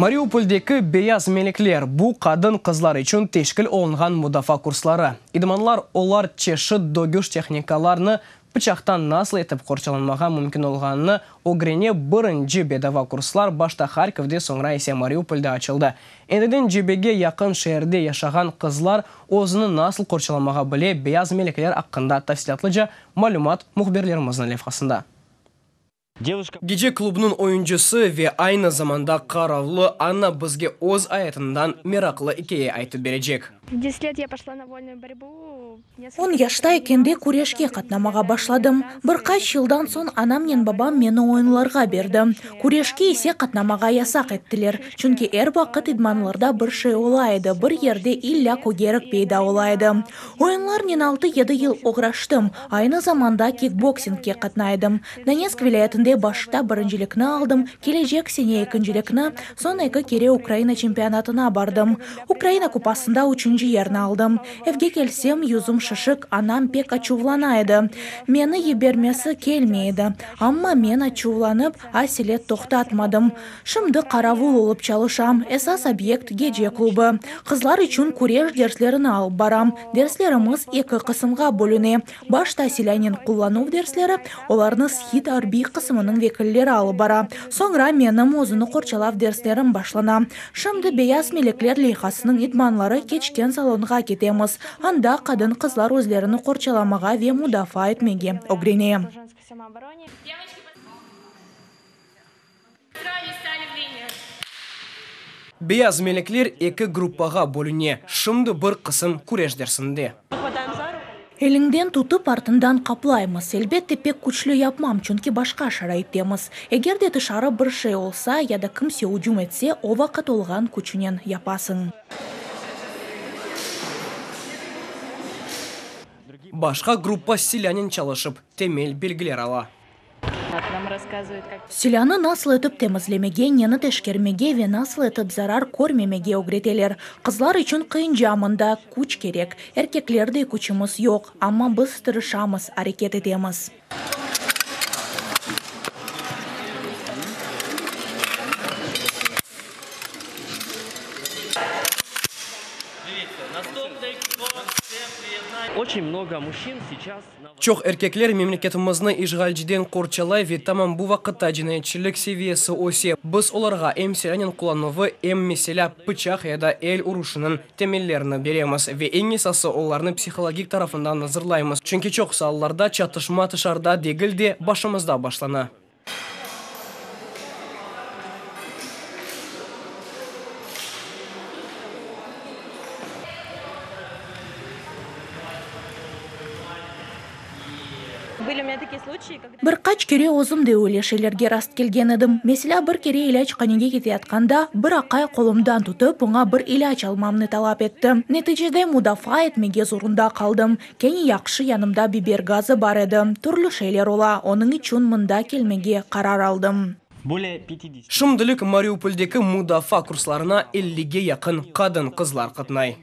Mariupoldeki Beyaz melekler, bu qadın-qızlar içün teşkil olunğan mudafaa kursları. İdmanlar olar çeşit dögüş tehnikalarnı, pıçaqtan nasıl etip qorçalanmağa mümkün olğanını ögrene. Birinci bedava kurslar başta Harkovde, soñra ise Mariupolde açıldı. Endiden cebege yaqın şeerde yaşağan qızlar özüni nasıl qorçalamağa bile, Beyaz melekler aqqında tafsilâtlıca malümat mühbirlerimizniñ levhasında. Gece klubnıñ oyuncısı ve aynı zamanda qaravlı Anna bizge öz ayatından meraqlı ikâye aytıp berecek. On yaşta ekende küreşke qatnamağa başladım. Bir qaç yıldan soñ anamnen babam meni oyunlarğa berdi. Küreşke ise qatnamağa yasaq ettiler, çünki er vaqıt idmanlarda bir şey ola edi, bir yerde illâ kögerik peyda ola edi. Oyunlarnen altı-yedi yıl oğraştım, aynı zamanda kikboksingge qatnay edim. Donetsk vilâyetinde başta birincilikni aldım, kelecek sene ekincilikni, soñ eki kere Ukraina çempionatına bardım. Ukraina kupasında üçünci yerni aldım. Evge kelsem, yüzüm şişik, anam pek açuvlana edi. Meni yibermesi kelmey edi. Amma men açuvlanıp, aselet toqtatmadım. Şimdi qaravul olıp çalışam, esas obyekt gece klubı. Qızlar içün küreş derslerini alıp baram. Derslerimiz eki qısımğa bölüne, başta silânen qullanuv dersleri, olarnı Shid arbiy qısımınıñ vekilleri alıp bara, soñra menim özüni qorçalav derslerim başlana. Şimdi Beyaz melekler leyhasınıñ idmanları keçken salonğa ketemiz, anda qadın-qızlar özlerini qorçalamağa ve mudafaa etmege ögrene. Beyaz melekler eki gruppağa bölüne, şimdi bir qısım küreş dersinde. Eliñden tutıp, artından qaplaymız. Elbette, pek küçlü yapmam, çünki başqa şaraittemiz. Eger de tışarı bir şey olsa ya da kimse ücüm etse, o vaqıt olğan küçünen yapasıñ. Başqa gruppa silânen çalışıp, temel bilgiler ala. Silânı nasıl etip temizlemege, neni teşkermege ve nasıl etip zarar körmemege ögreteler. Qızlar içün qıyınca mında küç kerek. Erkeklerdey küçümiz yoq, amma biz tırışamız, areket etemiz. Çoq erkekler memleketimizni işğalciden qorçalay ve tamam bu vaqıtta cinayetçilik seviyesi öse. Biz olarğa em silânen qullanuvı, em, meselâ, pıçaq ya da el uruşınıñ temellerini beremiz ve eñ esası olarnı psihologik tarafından azırlaymız, çünki çoqusı allarda çatışma tışarıda degil de, başımızda başlana. Bir qaç kere özüm de öyle şeylerge rast kelgen edim. Meselâ, bir kere ilâchanege keteyatqanda, bir aqay qolumdan tutıp, oña bir ilâc almamnı talap etti. Neticede mudafaa etmege zorunda qaldım. Kene yahşı yanımda biber gazı bar edi. Türlü şeyler ola, onıñ içün mında kelmege qarar aldım. Şimdilik Mariupoldeki mudafaa kurslarına ellige yaqın qadın-qızlar qatnay.